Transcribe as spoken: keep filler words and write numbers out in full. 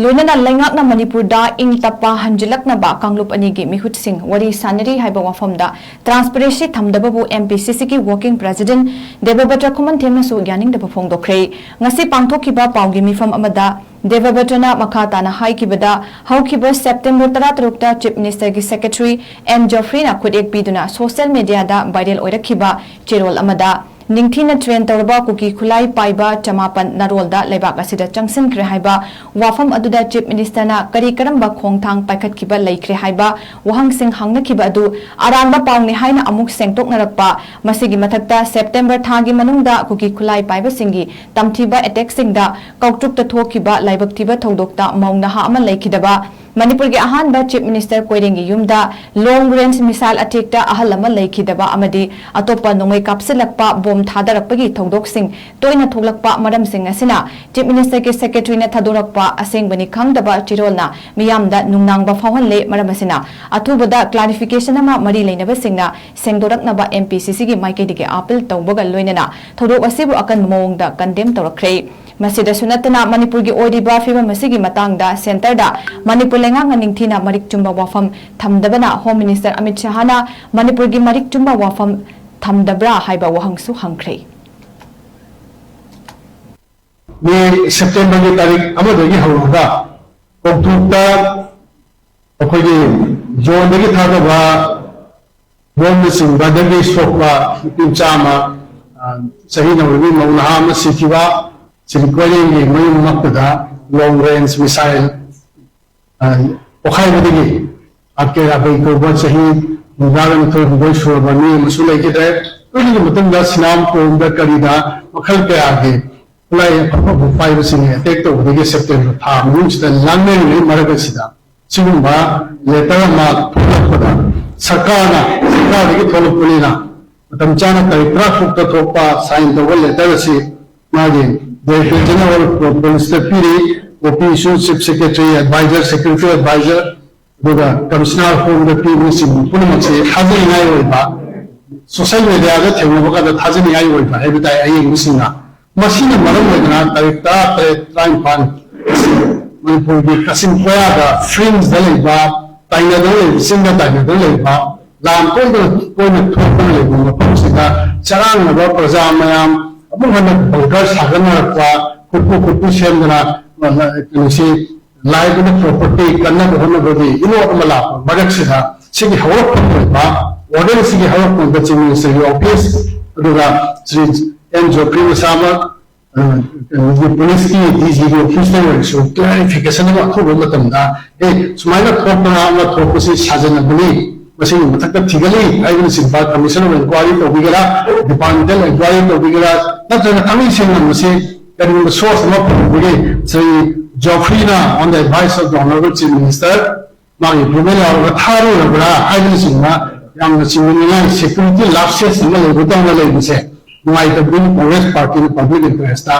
ꯂꯣꯏꯅꯅ ꯂꯩꯉꯥꯛꯅ ꯃꯅꯤꯄꯨꯔꯗ ꯏꯪ ꯇꯞꯄ ꯍꯟꯖꯤꯜꯂꯛꯅꯕ ꯀꯥꯡꯂꯨꯞ ꯑꯅꯤꯒꯤ ꯃꯤꯍꯨꯠꯁꯤꯡ ꯋꯥꯔꯤ ꯁꯥꯅꯔꯤ ꯍꯥꯏꯕ ꯋꯥꯐꯝꯗ transparency ꯊꯝꯗꯕꯕꯨ M P C C ꯒꯤ working president ꯗꯦꯕꯕ꯭ꯔꯇ ꯈꯨꯃꯟꯊꯦꯝꯅꯁꯨ ꯌꯥꯅꯤꯡꯗꯕ ꯐꯣꯡꯗꯣꯛꯈ꯭ꯔꯦ꯫ ꯉꯁꯤ ꯄꯥꯡꯊꯣꯛꯈꯤꯕ ꯄꯥꯎꯒꯤ ꯃꯤꯐꯝ ꯑꯃꯗ ꯗꯦꯕꯕ꯭ꯔꯇꯅ ꯃꯈꯥ ꯇꯥꯅ ꯍꯥꯏꯈꯤꯕꯗ, ꯍꯧꯈꯤꯕ September ꯇꯔꯥꯇꯔꯨꯛꯇ Chief Minister ꯒꯤ Secretary N Geoffrey ꯅ ꯈꯨꯠꯌꯦꯛ ꯄꯤꯗꯨꯅ social media ꯗ viral ꯑꯣꯏꯔꯛꯈꯤꯕ ꯆꯦꯔꯣꯜ ꯑꯃꯗ, ꯅꯤꯡꯊꯤꯅ train ꯇꯧꯔꯕ ꯀꯨꯀꯤ ꯈꯨꯠꯂꯥꯏ ꯄꯥꯏꯕ ꯆꯃꯥꯄꯟ ꯅꯥꯔꯣꯜꯗ ꯂꯩꯕꯥꯛ ꯑꯁꯤꯗ ꯆꯪꯁꯤꯟꯈ꯭ꯔꯦ ꯍꯥꯏꯕ ꯋꯥꯐꯝ ꯑꯗꯨꯗ Chief Minister ꯅ ꯀꯔꯤ ꯀꯔꯝꯕ ꯈꯣꯡꯊꯥꯡ ꯄꯥꯏꯈꯠꯈꯤꯕ ꯂꯩꯈ꯭ꯔꯦ ꯍꯥꯏꯕ ꯋꯥꯍꯪꯁꯤꯡ ꯍꯪꯅꯈꯤꯕ ꯑꯗꯨ ꯑꯔꯥꯟꯕ ꯄꯥꯎꯅꯤ ꯍꯥꯏꯅ ꯑꯃꯨꯛ ꯁꯦꯡꯗꯣꯛꯅꯔꯛꯄ, ꯃꯁꯤꯒꯤ ꯃꯊꯛꯇ September ꯊꯥꯒꯤ ꯃꯅꯨꯡꯗ ꯀꯨꯀꯤ ꯈꯨꯠꯂꯥꯏ ꯄꯥꯏꯕꯁꯤꯡꯒꯤ ꯇꯝꯊꯤꯕ attack ꯁꯤꯡꯗ ꯀꯧꯇ꯭ꯔꯨꯛꯇ ꯊꯣꯛꯈꯤꯕ ꯂꯥꯏꯕꯛ ꯊꯤꯕ ꯊꯧꯗꯣꯛꯇ ꯃꯧ ꯅꯍꯥ ꯑꯃ ꯂꯩꯈꯤꯗꯕ, ꯃꯅꯤꯄꯨꯔꯒꯤ ꯑꯍꯥꯟꯕ Chief Minister ꯀꯣꯏꯔꯦꯡꯒꯤ ꯌꯨꯝꯗ long range missile attack ꯇ ꯑꯍꯜ ꯑꯃ ꯂꯩꯈꯤꯗꯕ ꯑꯃꯗꯤ ꯑꯇꯣꯞꯄ ꯅꯣꯡꯃꯩ ꯀꯥꯞꯁꯤꯜꯂꯛꯄ, ꯕꯣꯝ ꯊꯥꯗꯔꯛꯄꯒꯤ ꯊꯧꯗꯣꯛꯁꯤꯡ ꯇꯣꯏꯅ ꯊꯣꯛꯂꯛꯄ ꯃꯔꯝꯁꯤꯡ ꯑꯁꯤꯅ Chief Minister ꯒꯤ Secretary ꯅ ꯊꯥꯗꯣꯔꯛꯄ ꯑꯁꯦꯡꯕꯅꯤ ꯈꯪꯗꯕ ꯆꯦꯔꯣꯜꯅ ꯃꯤꯌꯥꯝꯗ ꯅꯨꯡꯅꯥꯡꯕ ꯐꯥꯎꯍꯜꯂꯦ꯫ ꯃꯔꯝ ꯑꯁꯤꯅ ꯑꯊꯨꯕꯗ clarification ꯑꯃ ꯃꯔꯤ ꯂꯩꯅꯕꯁꯤꯡꯅ ꯁꯦꯡꯗꯣꯔꯛꯅꯕ M P C C ꯒꯤ ꯃꯥꯏꯀꯩꯗꯒꯤ appeal ꯇꯧꯕꯒ ꯂꯣꯏꯅꯅ ꯊꯧꯗꯣꯛ ꯑꯁꯤꯕꯨ ꯑꯀꯟꯕ ꯃꯑꯣꯡꯗ condemn ꯇꯧꯔꯛꯈ꯭ꯔꯦ꯫ ꯃꯁꯤꯗꯁꯨ ꯅꯠꯇꯅ ꯃꯅꯤꯄꯨꯔꯒꯤ ꯑꯣꯏꯔꯤꯕ ꯐꯤꯕꯝ ꯑꯁꯤꯒꯤ ꯃꯇꯥꯡꯗ centre ꯗ ꯃꯅꯤꯄꯨꯔ ꯂꯩꯉꯥꯛꯅ ꯅꯤꯡꯊꯤꯅ ꯃꯔꯤꯛ ꯆꯨꯝꯕ ꯋꯥꯐꯝ ꯊꯝꯗꯕꯅ Home Minister ꯑꯃꯤꯠ ꯁꯍꯥꯅ ꯃꯅꯤꯄꯨꯔꯒꯤ ꯃꯔꯤꯛ ꯆꯨꯝꯕ ꯋꯥꯐꯝ ꯊꯝꯗꯕ꯭ꯔꯥ ꯍꯥꯏꯕ ꯋꯥꯍꯪꯁꯨ ꯍꯪꯈ꯭ꯔꯦ꯫ ꯃꯦ, September ꯒꯤ ꯇꯥꯔꯤꯛ ꯑꯃꯗꯒꯤ ꯍꯧꯔꯒ ꯀꯧꯇ꯭ꯔꯨꯛꯇ ꯑꯩꯈꯣꯏꯒꯤ drone ꯗꯒꯤ ꯊꯥꯗꯕ ꯕꯣꯝꯅꯆꯤꯡꯕꯗꯒꯤ ꯁꯣꯛꯄ ꯅꯨꯄꯤ ꯃꯆꯥ ꯑꯃ, ꯑ, ꯆꯍꯤ ꯅꯧꯔꯤꯕꯤ ꯃꯧ ꯅꯍꯥ ꯑꯃ ꯁꯤꯈꯤꯕ, ꯁꯤꯔꯤ ꯀꯣꯏꯔꯦꯡꯒꯤ ꯃꯌꯨꯝ ꯃꯛꯇꯗ long range missile, ꯑ, ꯄꯣꯈꯥꯏꯕꯗꯒꯤ ꯑꯀꯦ ꯑꯕꯩ ꯀꯧꯕ ꯆꯍꯤ ꯍꯨꯝꯗ꯭ꯔꯥꯒ ꯅꯤꯊꯣꯏ ꯍꯨꯝꯗꯣꯏ ꯁꯨꯔꯕ ꯃꯤ ꯑꯃꯁꯨ ꯂꯩꯈꯤꯗ꯭ꯔꯦ꯫ ꯑꯗꯨꯒꯤ ꯃꯇꯨꯡꯗ ꯁꯤꯅꯥꯝ ꯀꯣꯝꯗ ꯀꯔꯤꯗ ꯃꯈꯜ ꯀꯌꯥꯒꯤ ꯈꯨꯠꯂꯥꯏ ꯑꯐ ꯑꯐꯕ ꯄꯥꯏꯕꯁꯤꯡꯅ attack ꯇꯧꯕꯗꯒꯤ September ꯊꯥ ꯃꯅꯨꯡꯁꯤꯗ ꯂꯥꯡꯅꯔꯤꯉꯩ ꯃꯔꯛ ꯑꯁꯤꯗ ꯁꯤꯒꯨꯝꯕ letter ꯑꯃ ꯊꯣꯛꯂꯛꯄꯗ ꯁꯔꯀꯥꯔꯅ, ꯁꯔꯀꯥꯔꯗꯒꯤ ꯊꯣꯛꯂꯛꯄꯅꯤꯅ ꯃꯇꯝ ꯆꯥꯅ ꯇꯥꯔꯤꯛ ꯇꯔꯥꯇꯔꯨꯛꯇ ꯊꯣꯛꯄ sign ꯇꯧꯕ letter ꯑꯁꯤ ꯃꯥꯒꯤ Director General of Police ꯇ ꯄꯤꯔꯤ, O P ꯁꯨ Chief Secretary, Advisor, Secretary Advisor, ꯑꯗꯨꯒ Commissioner Home ꯗ ꯄꯤꯕꯅꯆꯤꯡꯕ ꯄꯨꯝꯅꯃꯛꯁꯤ ꯊꯥꯖꯅꯤꯡꯉꯥꯏ ꯑꯣꯏꯕ, social media ꯗ ꯊꯦꯡꯅꯕ ꯀꯥꯟꯗ ꯊꯥꯖꯅꯤꯡꯉꯥꯏ ꯑꯣꯏꯕ ꯍꯥꯏꯕ ꯇꯥꯏ ꯑꯌꯦꯡꯕꯁꯤꯡꯅ꯫ ꯃꯁꯤꯅ ꯃꯔꯝ ꯑꯣꯏꯗꯅ ꯇꯥꯔꯤꯛ ꯇꯔꯥꯇꯔꯦꯠ, ꯇꯔꯥꯅꯤꯄꯥꯟ ꯑꯁꯤ ꯃꯅꯤꯄꯨꯔꯒꯤ ꯀꯛꯆꯤꯡ ꯀꯣꯌꯥꯗ ꯐ꯭ꯔꯤꯟꯖꯇ ꯂꯩꯕ, ꯇꯥꯏꯅꯗꯅ ꯂꯩꯕ, ꯆꯤꯡꯗ ꯇꯥꯏꯅꯗꯅ ꯂꯩꯕ, ꯂꯥꯟ ꯇꯣꯏꯅ ꯇꯣꯏꯅ ꯊꯣꯛꯇꯨꯅ ꯂꯩꯕ ꯃꯐꯝꯁꯤꯗ ꯆꯔꯥꯡꯅꯕ ꯄ꯭ꯔꯖꯥ ꯃꯌꯥꯝ ꯑꯃꯨꯛ ꯍꯟꯅ ꯕꯪꯀꯔ ꯁꯥꯒꯠꯅꯔꯛꯄ, ꯈꯨꯠꯄꯨ ꯈꯨꯠꯄꯨ ꯁꯦꯝꯗꯅ, ꯑ, ꯀꯩꯅꯣꯁꯤ, ꯂꯥꯏꯕꯗ ꯄ꯭ꯔꯣꯄꯔꯇꯤ ꯀꯟꯅꯕ ꯍꯣꯠꯅꯕꯒꯤ ꯏꯔꯣꯠ ꯑꯃ ꯂꯥꯛꯄ ꯃꯔꯛꯁꯤꯗ, ꯁꯤꯒꯤ ꯍꯧꯔꯛꯐꯝ ꯑꯣꯏꯕ, ꯋꯥꯔꯗꯦꯟꯁꯤꯒꯤ ꯍꯧꯔꯛꯐꯝꯗ ꯆꯤꯐ ꯃꯤꯅꯤꯁꯇꯔꯒꯤ ꯑꯣꯐꯤꯁ, ꯑꯗꯨꯒ ꯁ꯭ꯔꯤ ꯑꯦꯟ ꯖꯣꯐ꯭ꯔꯤ ꯃꯁꯥꯃꯛ, ꯑ, ꯀꯩꯅꯣꯒꯤ ꯄꯨꯂꯤꯁꯀꯤ ꯗꯤ ꯖꯤꯒꯤ ꯑꯣꯐꯤꯁꯇ ꯑꯣꯏꯔꯁꯨ ꯀ꯭ꯂꯦꯔꯤꯐꯤꯀꯦꯁꯟ ꯑꯃ ꯊꯣꯛꯄ ꯃꯇꯝꯗ, ꯑꯦ, ꯁꯨꯃꯥꯏꯅ ꯊꯣꯛꯇꯅ ꯑꯃ ꯊꯣꯛꯄꯁꯤ ꯁꯥꯖꯤꯟꯅꯕꯅꯤ, ꯃꯁꯤꯒꯤ ꯃꯊꯛꯇ ꯊꯤꯒꯠꯂꯤ ꯍꯥꯏꯕꯅꯆꯤꯡꯕ ꯀꯃꯤꯁꯟ ꯑꯣꯐ ꯏꯟꯀ꯭ꯋꯥꯏꯔꯤ ꯇꯧꯕꯤꯒꯦꯔꯥ, ꯗꯤꯄꯥꯔꯠꯃꯦꯟꯇꯦꯜ ꯏꯟꯀ꯭ꯋꯥꯏꯔꯤ ꯇꯧꯕꯤꯒꯦꯔꯥ, ꯅꯠꯇ꯭ꯔꯒ ꯊꯥꯡꯃꯩ ꯁꯦꯡꯅ ꯃꯁꯤ ꯀꯔꯤꯒꯨꯝꯕ ꯁꯣꯔꯁ ꯑꯃ ꯐꯪꯕꯒꯤ ꯁ꯭ꯔꯤ ꯖꯣꯐ꯭ꯔꯤꯅ on the advice of the honorable chief minister ꯃꯥꯒꯤ ꯑꯦꯄ꯭ꯔꯨꯚꯦꯜ ꯌꯥꯎꯔꯒ ꯊꯥꯔꯨꯔꯕ꯭ꯔꯥ ꯍꯥꯏꯕꯅꯆꯤꯡꯕ ꯌꯥꯝꯅ ꯆꯤꯡꯅꯅꯤꯡꯉꯥꯏ ꯁꯦꯀ꯭ꯌꯨꯔꯤꯇꯤ ꯂꯥꯞꯁꯦꯁ ꯑꯃ ꯂꯩꯕꯗꯧꯅ ꯂꯩꯕꯁꯦ ꯅꯨꯡꯉꯥꯏꯇꯕꯗꯒꯤ ꯀꯣꯡꯒ꯭ꯔꯦꯁ ꯄꯥꯔꯇꯤꯅ ꯄꯕ꯭ꯂꯤꯛ ꯏꯟꯇꯔꯦꯁꯇ